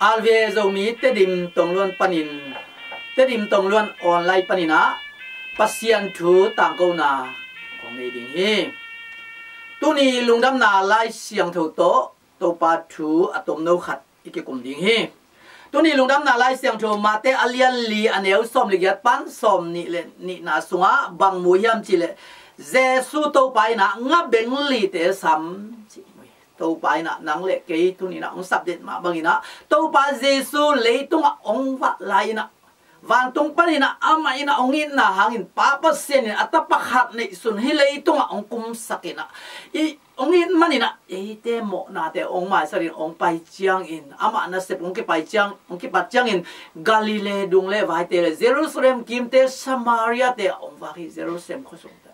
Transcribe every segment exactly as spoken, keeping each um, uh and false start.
R V A Zomi Tedim Tongluan panin, Tedim Tongluan online panin ah Pasian thu tangkona kong nei ding hi. Tuni lungdamna Lai Siangtho tawh Topa thu a tomno khat i kikum ding hi. Tuni lungdamna Lai Siangtho Mate a lian li a neu sawm le giat pan sawm nih le nihna sungah bang mu hiam cih leh, Jesu Topa in ah ngabeng lite sam cih mu hi. Topa in ah nang le kei tuni in ah hong sapdet mah bangin ah, Topa Jesu leitungah hong vak lai-in ah, vantung panin ah amah in ah hong itna hangin Pa Pasian in a tapa khat neihsun hih leitungah hong kumsak in ah, i hong it manin ah eite mawhnate hong maisak in hong pai ciangin, amah nasep hong kipai ciang, hong kipat ciangin Galilee dung le vaite le Jerusalem kimte, Samaria-te ah hong vak hi. Jerusalem khuasungte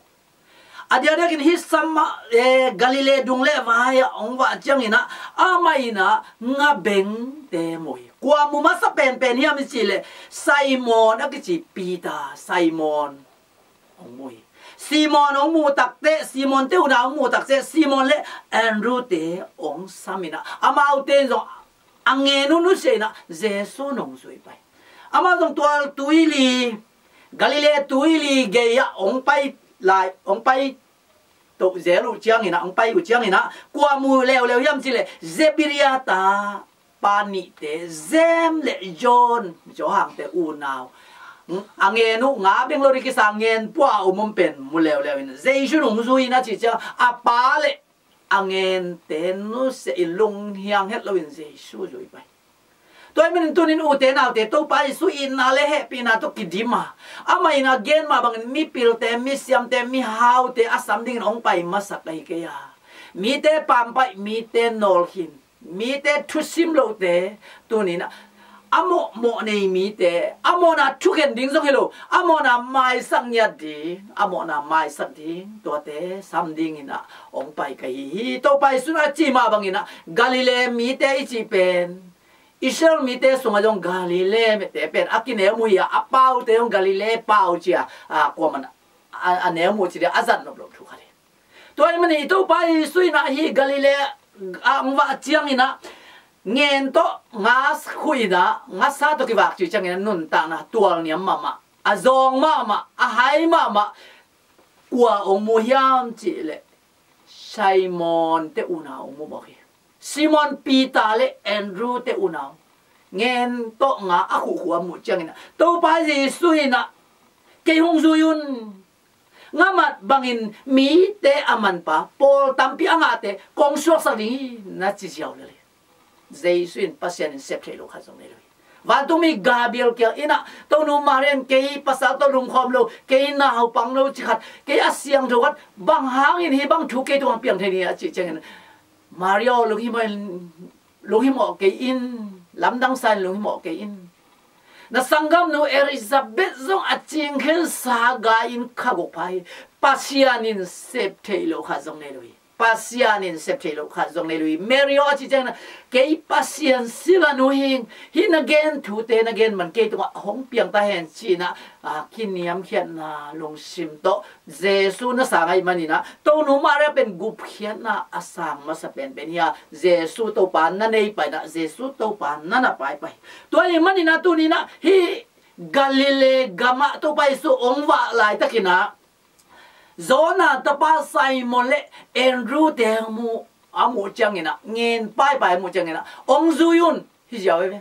a diakdiakin hih Sama-, eh, Galilee dung le vai-ah hong vak ciangin ah amah in ah ngabengte mu hi. Kua mu masa penpen hiam i cih leh, Simon a kici Peter, Simon hong mu hi. Simon hong mu takteh, Simon-te unau hong mu takteh, Simon le Andrew-te hong sam in ah, amaute in zong a ngen uh nusia in ah Jesu nungzui pai. Amau zong tual tuili, Galilee tuili gei-ah hong pai lai, hong pai toh zel uh ciangin ah, hong pai uh ciangin ah, kua mu leuleu hiam cih leh, Zebedia tapa nihte, James le John, Johan-te unau. A ngen uh, nga beng lo ding kisa ngen pua a om om pen mu leuleu in, Jesu nungzui in a cih ciang, a pa le a ngente nusia in lunghiang het loin Jesu zui pai. Tua ahih manin tunin ute naute, Topa Jesu itna le hehpihna tawh kidim a, amah in a gen mah bangin mipilte, misiamte, mihaute a sam dingin hong pai masak ahi kei a, mite pampaih, mite nawlkhin, mite thusim lohte, tunin a mawhmawh nei mite, a mawhna thukhen ding zong hi lo, a mawhna maisak ngiat ding, a mawhna maisak ding, tuate sam dingin ah hong pai ka hi hi. Topa Jesu in a cih mah bangin ah Galilee mite i cih pen, Israel mite sungah zong Galilee mite pen a kineu mu hi a, a paute zong Galilee pau ci a, a, kuaman a, a neu mu ci ding a zat nop loh thu khat hi. Tua ahih manin i Topa Jesu in ah hih Galilee ah hong vak ciangin ah ngen tawh nga khuh in ah, ngasa tawh kivak cih ciangin ah nuntakna tualniam mahmah, a zawng mahmah, a hai mahmah. Kua hong mu hiam cih leh, Simon-te unau hong mu mawk hi. Simon Peter le Andrew-te unau. Ngen tawh nga a khuhkhuh a muh ciangin ah, Topa Jesu in ah kei hong zui un. Nga mat bangin mite a manpa pawl tampi a ngahte kong suaksak ding hi, na ci ziau lel hi. Jesu in, Pasian in sep theih loh khat zong nei lo hi. Vantungmi Gabriel kiang in ah, Tonu Maria in kei pasal tawh lungkhawm lo, kei naupang lo ci khat, kei a siangtho khat, bang hangin hih bang thu kei tungah piang thei ni a cih ciangin, Maria aw, lunghimawh in, lunghimawh kei in, lamdang sa in lunghimawh kei in. Na sanggamnu Elizabeth zong a cingkhensa gai-in kha guk pha hi. Pasian in sep theih loh khat zong nei lo hi. Pasian in sep theih loh khat zong nei lo hi. Mary aw, a cih ciangin ah, kei Pasian sila nu hi ing, hih na gen thute na gen man kei tungah hong piang ta hen ci-in ah, a, kiniamkhiatna lungsim tawh Jesu na sang ahih manin ah, Tonu Maria pen gupkhiatna a sang masa penpen hi a, Jesu Topa na nei pai in ah, Jesu Topa na na pai pai. Tua ahih manin ah tunin ah hih Galilee gamah Topa Jesu hong vak laitakin ah, Jonah tapa Simon le Andrew-te hong mu, a muh ciangin ah, ngen paipai a muh ciangin ah, hong zui un, hi ziau ve ve.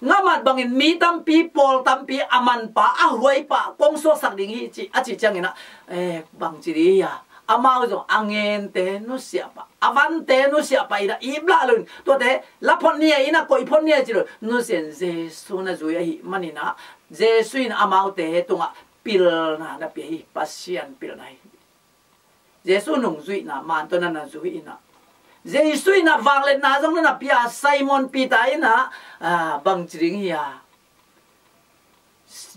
Nga mat bangin mi tampi, pawl tampi a manpa, a huaipa kong suaksak ding hi ci, a cih ciangin ah, eh, bangci ding hi a, amau zong a ngente nusiah pah, a vante nusiah pah in ah, iplah loin, tuate la phot ni a, in ah koih phot ni a ci lo, nusia in Jesu na zui ahih manin ah, Jesu in amaute tungah pilna na pia hi, Pasian pilna hi. Jesu nungzuihna man tawh na na zui in ah, Jesu in ah vangliatna zong na na pia. Simon Peter in ah, ah, bangci ding hi a,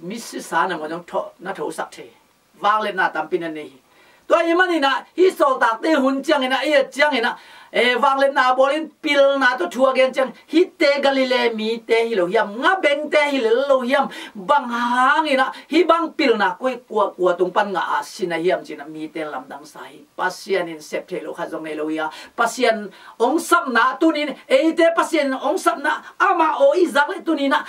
misisa nangawn zong tho-, na thosak thei. Vangliatna tampi na nei hi. Tua ahih manin ah hih sawltakte hun ciangin ah, i et ciangin ah, E, vangliatna bawl in pilna tawh thu a gen ciang, hihte Galilee mite hi lo hiam, ngabengte hi lo hiam, bang hangin ah hih bang pilna koi kua, kua tung pan ngah a sin a hiam ci-in ah mite lamdang sa hi. Pasian in sep theih loh khat zong nei lo hi a, Pasian hong sapna tuni-in, eite Pasian in hong sapna amah aw i zak leh tuni-in ah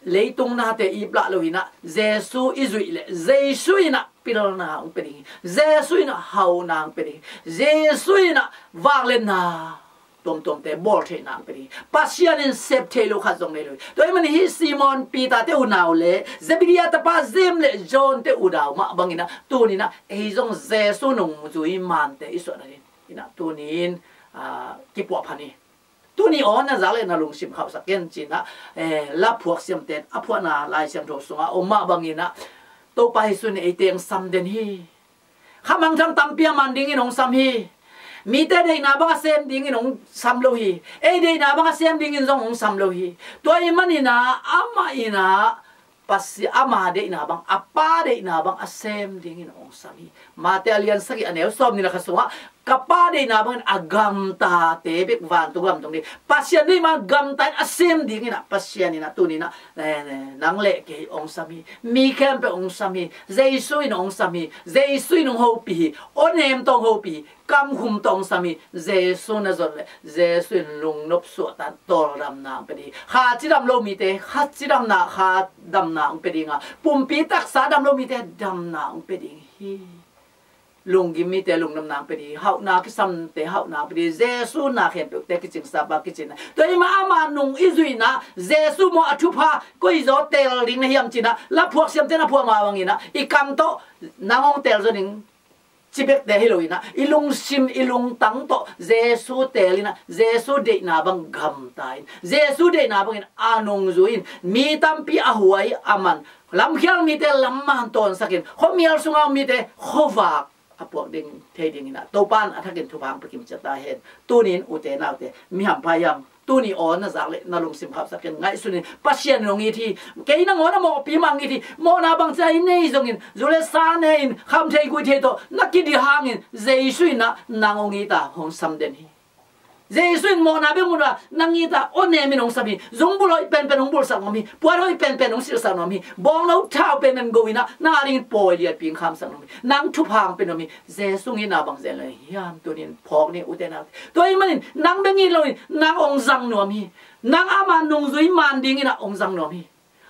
leitung nate i iplah lo-in ah Jesu i zuih leh Jesu in ah pilna hong pia ding hi. Jesu in ah hauna hong pia ding hi. Jesu in ah vangliatna tuamtuamte bawl theihna hong pia ding hi. Pasian in sep theih loh khat zong nei lo hi. Tua ahih manin hih Simon Peter-te unau leh Zebedee tapa James leh John-te unau mah bangin ah tuni-in ah ei zong Jesu nungzui mante i suah nading in ah tuni-in, ah, kipuah pha ni. Tuni aw na zak leh na lungsim khauhsak ken ci-in ah, eh, laphuak siamte in a phuahna Lai Siangtho sungah om mah bangin ah Topa Jesu in eite hong sam den hi. Kha mangthang tampi a man dingin hong sam hi. Mite deihna bang a sem dingin hong sam lo hi. Ei deihna bang a sem dingin zong hong sam lo hi. Tua ahih manin ah amah in ah Pasi-, ama deihna bang, a Pa deihna bang a sem dingin hong sam hi. Mate a lian sagih a neu sawmnih leh khat sungah, ka Pa deihna bangin a gamtate bek vantung gam tung ding. Pasian deih mah gamta in a sem dingin ah Pasian in ah tuni-in ah, eh, nang leh kei hong sam hi. Mi khempeuh hong sam hi. Jesu in hong sam hi. Jesu in hong hopih hi. Awnem tawh hong hopih hi. Kamkhum tawh hong sam hi. Jesu na zon leh Jesu in lungnop suahtak in tawldamna hong pia ding hi. Kha cidam lo mite kha cidamna, kha damna hong pia ding a, pumpi taksa dam lo mite damna hong pia ding hi. Lunggim mite lungdamna hong pia ding hi. Hauhna kisamte hauhna hong pia ding hi. Jesu na khempeuhte kicingsa pa kicingna. Tua ahih manin ama nung i zuihna, Jesu mawh a thupha koi zaw teel ding na hiam ci-in ah laphuak siamte in a phuah mah bangin ah i kam tawh nang hong teel zaw ding ci bekte hi lo-in ah, i lungsim, i lungtang tawh Jesu teel in ah, Jesu deihna bang gamta in, Jesu deihna bangin a nungzui in, mi tampi a huai a man, lamkhial mite lam man tawnsak in, khuamial sunga om mite khuavak a puak ding thei dingin ah Topa in a thakin thupha hong pia kimciat ta hen. Tuni-in ute naute, mi hampha hiam? Tuni aw na zak leh na lungsim khauhsak ken, ngaihsun in, Pasian in hong it hi. Kei nangawn a mawhpi mah hong it hi. Mawhna bangci a i nei zongin, zu leh sa ne-in, kham thei guih thei tawh na kidih hangin Jesu in ah nang hong it a, hong sam den hi. Jesu in mawhna bek mu lo-a nang it a, awnem in hong sam hi. Zungbulh hoih penpen hong bulhsak nuam hi. Puan hoih penpen hong silhsak nuam hi. Bawngno thau penpen go-in ah nang a dingin pawi lianpi hong khamsak nuam hi. Nang thupha hong pia nuam hi. Jesu in a bang zen lo hiam? Tuni-in phawk ni ute naute. Tua ahih manin nang bek it loin nang hong zang nuam hi. Nang ama nungzui man dingin ah hong zang nuam hi.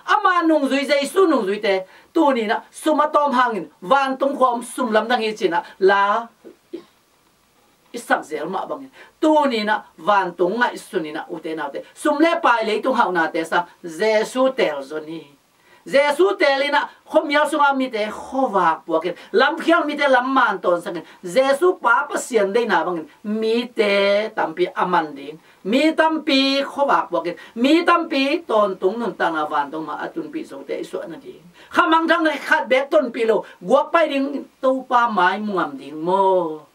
Ama nungzui, Jesu nungzuite tuni-in ah sum a tawm hangin vantung khua om, sum lamdang hi ci-in ah la i sak zel mah bangin, tuni-in ah vantung ngaihsun in ah ute naute, sum leh pai, leitung hauhnate sang Jesu teel zaw ni. Jesu teel in ah khuamial sunga mite khuavak puak in, lamkhial mite lam man tawnsak in, Jesu Pa Pasian deihna bangin mite tampi a man ding, mi tampi khuavak puak in, mi tampi tawntung nuntakna vantung mah a tunpih zote i suah nading. Kha mangthang khat bek tonpih lo, guak pai ding, Topa mai mu ngam ding maw?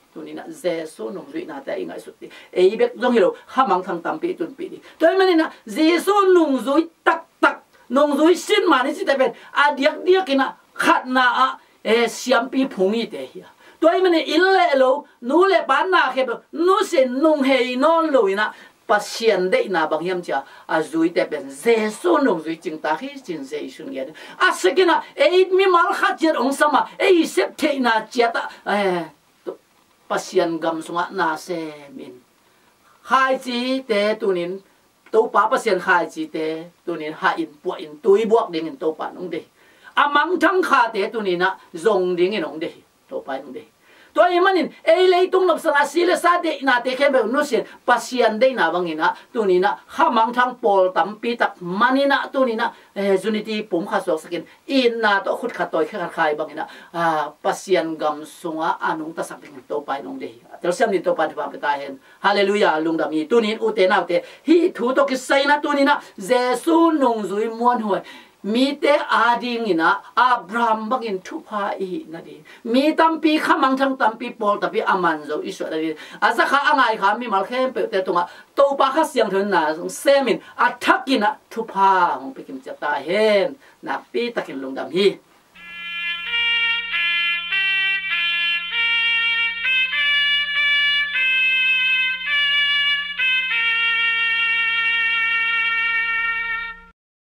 Tuni-in ah Jesu nungzuihnate i ngaihsut ding. Ei bek zong hi lo, kha mangthang tampi i tunpih ding. Tua ahih manin ah Jesu nungzui taktak, nungzui sin man i cihte pen a diakdiakin ah khatna ah, eh, siampi phung hite hi a. Tua ahih manin inn leh lo, nu leh pa, na khempeuh nusia in, nunghei nawn lo-in ah Pasian deihna bang hiam ci-a a zuite pen Jesu nungzui cingtak hi ci-in Jesu in gen. A sikin ah ei mimal khat ciat hong sam a, ei sep theihna ciat ah, eh, Pasian gam sungah na sem in. Khaicite tuni-in, Topa Pasian khaicite tuni-in hah in, puah in, tui buak dingin Topa in hong deih hi. A mangthang khate tuni-in ah zong dingin hong deih hi. Topa in hong deih hi. Tua ahih manin ei leitung nopsakna, si leh sa deihnate khempeuh nusia in, Pasian deihna bangin ah tuni-in ah kha mangthang pawl tampi tak man in ah tuni-in ah, eh, unity pum khat suaksak in, itna tawh khut khat tawi khe khat khai bangin ah, ah, Pasian gam sungah a nungtasak dingin Topa in hong deih hi. A telsiam dingin Topa in thupha pia ta hen. Halleluiah, lungdam hi. Tuni-in ute naute, hih thu tawh kisai in ah tuni-in ah Jesu nungzui muanhuai mite adingin ah Abraham bangin thupha i hih nading, mi tampi, kha mangthang tampi, pawl tampi a man zo i suah nading, a zakha a ngaikha mimal khempeuhte tungah Topa Kha Siangtho in na sem in, a thakin ah thupha hong pia kimciat ta hen. Nakpi takin lungdam hi.